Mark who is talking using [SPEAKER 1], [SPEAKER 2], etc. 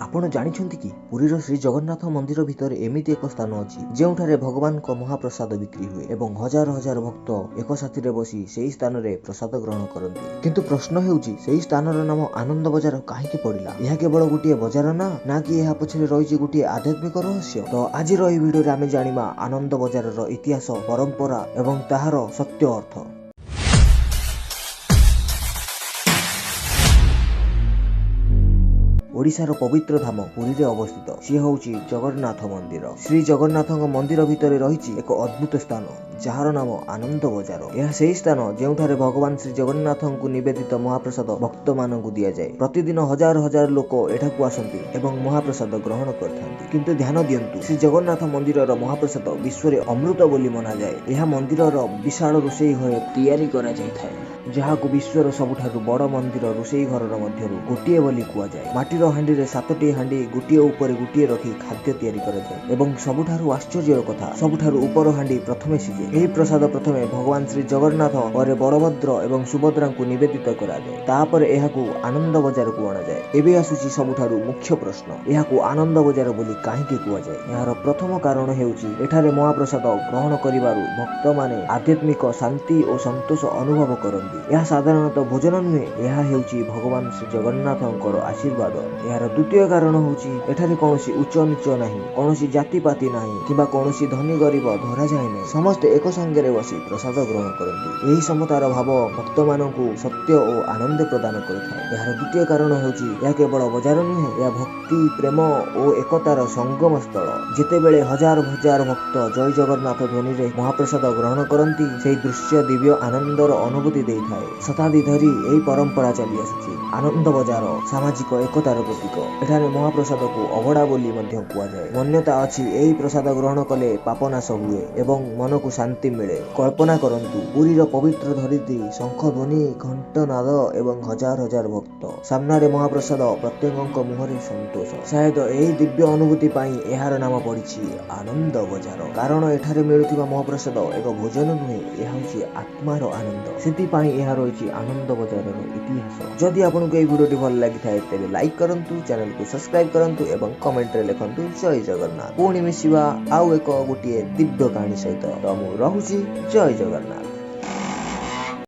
[SPEAKER 1] ଆପଣ ଜାଣିଛନ୍ତି କି ପୁରୀର ଶ୍ରୀ ଜଗନ୍ନାଥ ମନ୍ଦିର ଭିତରେ ଏମିତି ଏକ ସ୍ଥାନ ଅଛି ଯେଉଁଠାରେ ଭଗବାନଙ୍କ ମହାପ୍ରସାଦ ବିକ୍ରି ହୁଏ ଏବଂ ହଜାର ହଜାର ଭକ୍ତ ଏକ ସାଥିରେ ବସି ସେହି ସ୍ଥାନରେ ପ୍ରସାଦ ଗ୍ରହଣ କରନ୍ତି। କିନ୍ତୁ ପ୍ରଶ୍ନ ହେଉଛି, ସେହି ସ୍ଥାନର ନାମ ଆନନ୍ଦ ବଜାର କାହିଁକି ପଡ଼ିଲା? ଏହା କେବଳ ଗୋଟିଏ ବଜାର ନା କି ଏହା ପଛରେ ରହିଛି ଗୋଟିଏ ଆଧ୍ୟାତ୍ମିକ ରହସ୍ୟ? ତ ଆଜିର ଏହି ଭିଡ଼ିଓରେ ଆମେ ଜାଣିବା ଆନନ୍ଦ ବଜାରର ଇତିହାସ, ପରମ୍ପରା ଏବଂ ତାହାର ସତ୍ୟ ଅର୍ଥ। ଓଡ଼ିଶାର ପବିତ୍ର ଧାମ ପୁରୀରେ ଅବସ୍ଥିତ ସିଏ ହେଉଛି ଜଗନ୍ନାଥ ମନ୍ଦିର। ଶ୍ରୀ ଜଗନ୍ନାଥଙ୍କ ମନ୍ଦିର ଭିତରେ ରହିଛି ଏକ ଅଦ୍ଭୁତ ସ୍ଥାନ, ଯାହାର ନାମ ଆନନ୍ଦ ବଜାର। ଏହା ସେହି ସ୍ଥାନ ଯେଉଁଠାରେ ଭଗବାନ ଶ୍ରୀ ଜଗନ୍ନାଥଙ୍କୁ ନିବେଦିତ ମହାପ୍ରସାଦ ଭକ୍ତମାନଙ୍କୁ ଦିଆଯାଏ। ପ୍ରତିଦିନ ହଜାର ହଜାର ଲୋକ ଏଠାକୁ ଆସନ୍ତି ଏବଂ ମହାପ୍ରସାଦ ଗ୍ରହଣ କରିଥାନ୍ତି। କିନ୍ତୁ ଧ୍ୟାନ ଦିଅନ୍ତୁ, ଶ୍ରୀ ଜଗନ୍ନାଥ ମନ୍ଦିରର ମହାପ୍ରସାଦ ବିଶ୍ୱରେ ଅମୃତ ବୋଲି ମନାଯାଏ। ଏହା ମନ୍ଦିରର ବିଶାଳ ରୋଷେଇ ଘରେ ତିଆରି କରାଯାଇଥାଏ, ଯାହାକୁ ବିଶ୍ୱର ସବୁଠାରୁ ବଡ଼ ମନ୍ଦିର ରୋଷେଇ ଘରର ମଧ୍ୟରୁ ଗୋଟିଏ ବୋଲି କୁହାଯାଏ। ମାଟିର ହାଣ୍ଡିରେ 7ଟି ହାଣ୍ଡି ଗୋଟିଏ ଉପରେ ଗୋଟିଏ ରଖି ଖାଦ୍ୟ ତିଆରି କରାଯାଏ ଏବଂ ସବୁଠାରୁ ଆଶ୍ଚର୍ଯ୍ୟର କଥା, ସବୁଠାରୁ ଉପର ହାଣ୍ଡି ପ୍ରଥମେ ସିଝେ। ଏହି ପ୍ରସାଦ ପ୍ରଥମେ ଭଗବାନ ଶ୍ରୀ ଜଗନ୍ନାଥ, ପରେ ବଳଭଦ୍ର ଏବଂ ସୁଭଦ୍ରାଙ୍କୁ ନିବେଦିତ କରାଯାଏ। ତାପରେ ଏହାକୁ ଆନନ୍ଦ ବଜାରକୁ ଅଣାଯାଏ। ଏବେ ଆସୁଛି ସବୁଠାରୁ ମୁଖ୍ୟ ପ୍ରଶ୍ନ, ଏହାକୁ ଆନନ୍ଦ ବଜାର ବୋଲି କାହିଁକି କୁହାଯାଏ? ଏହାର ପ୍ରଥମ କାରଣ ହେଉଛି ଏଠାରେ ମହାପ୍ରସାଦ ଗ୍ରହଣ କରିବାରୁ ଭକ୍ତମାନେ ଆଧ୍ୟାତ୍ମିକ ଶାନ୍ତି ଓ ସନ୍ତୋଷ ଅନୁଭବ କରନ୍ତି। ଏହା ସାଧାରଣତଃ ଭୋଜନ ନୁହେଁ, ଏହା ହେଉଛି ଭଗବାନ ଶ୍ରୀ ଜଗନ୍ନାଥଙ୍କର ଆଶୀର୍ବାଦ। ଏହାର ଦ୍ୱିତୀୟ କାରଣ ହେଉଛି ଏଠାରେ କୌଣସି ଉଚ୍ଚ ନୀଚ ନାହିଁ, କୌଣସି ଜାତିପାତି ନାହିଁ କିମ୍ବା କୌଣସି ଧନୀ ଗରିବ ଧରାଯାଏ ନାହିଁ। ସମସ୍ତେ ଏକ ସାଙ୍ଗରେ ବସି ପ୍ରସାଦ ଗ୍ରହଣ କରନ୍ତି। ଏହି ସମତାର ଭାବ ଭକ୍ତମାନଙ୍କୁ ସତ୍ୟ ଓ ଆନନ୍ଦ ପ୍ରଦାନ କରିଥାଏ। ଏହାର ଦ୍ୱିତୀୟ କାରଣ ହେଉଛି ଏହା କେବଳ ବଜାର ନୁହେଁ, ଏହା ଭକ୍ତି, ପ୍ରେମ ଓ ଏକତାର ସଙ୍ଗମ ସ୍ଥଳ। ଯେତେବେଳେ ହଜାର ହଜାର ଭକ୍ତ ଜୟ ଜଗନ୍ନାଥ ଧ୍ୱନିରେ ମହାପ୍ରସାଦ ଗ୍ରହଣ କରନ୍ତି, ସେହି ଦୃଶ୍ୟ ଦିବ୍ୟ ଆନନ୍ଦର ଅନୁଭୂତି ଦେଇଥାଏ। ଶତାବ୍ଦୀ ଧରି ଏହି ପରମ୍ପରା ଚାଲି ଆସୁଛି। ଆନନ୍ଦ ବଜାର ସାମାଜିକ ଏକତାର ପ୍ରତୀକ। ଏଠାରେ ମହାପ୍ରସାଦକୁ ଅବଢ଼ା ବୋଲି ମଧ୍ୟ କୁହାଯାଏ। ମାନ୍ୟତା ଅଛି ଏହି ପ୍ରସାଦ ଗ୍ରହଣ କଲେ ପାପନାଶ ହୁଏ ଏବଂ ମନକୁ ଶାନ୍ତି ମିଳେ। କଳ୍ପନା କରନ୍ତୁ, ପୁରୀର ପବିତ୍ର ଧରିତ୍ରୀ, ଶଙ୍ଖ ଧ୍ୱନି, ଘଣ୍ଟ ନାଦ ଏବଂ ହଜାର ହଜାର ଭକ୍ତ ସାମ୍ନାରେ ମହାପ୍ରସାଦ, ପ୍ରତ୍ୟେକଙ୍କ ମୁହଁରେ ସନ୍ତୋଷ। ସାୟଦ ଏହି ଦିବ୍ୟ ଅନୁଭୂତି ପାଇଁ ଏହାର ନାମ ପଡ଼ିଛି ଆନନ୍ଦ ବଜାର। କାରଣ ଏଠାରେ ମିଳୁଥିବା ମହାପ୍ରସାଦ ଏକ ଭୋଜନ ନୁହେଁ, ଏହା ହେଉଛି ଆତ୍ମାର ଆନନ୍ଦ। ସେଥିପାଇଁ ଏହା ରହିଛି ଆନନ୍ଦ ବଜାରର ଇତିହାସ। ଯଦି ଆପଣଙ୍କୁ ଏହି ଭିଡ଼ିଓଟି ଭଲ ଲାଗିଥାଏ ତେବେ ଲାଇକ୍ କରନ୍ତୁ, ଚ୍ୟାନେଲକୁ ସବସ୍କ୍ରାଇବ କରନ୍ତୁ ଏବଂ କମେଣ୍ଟରେ ଲେଖନ୍ତୁ ଜୟ ଜଗନ୍ନାଥ। ପୁଣି ମିଶିବା ଆଉ ଏକ ଗୋଟିଏ ଦିବ୍ୟ କାହାଣୀ ସହିତ। ତ ମୁଁ ରହୁଛି, ଜୟ ଜଗନ୍ନାଥ।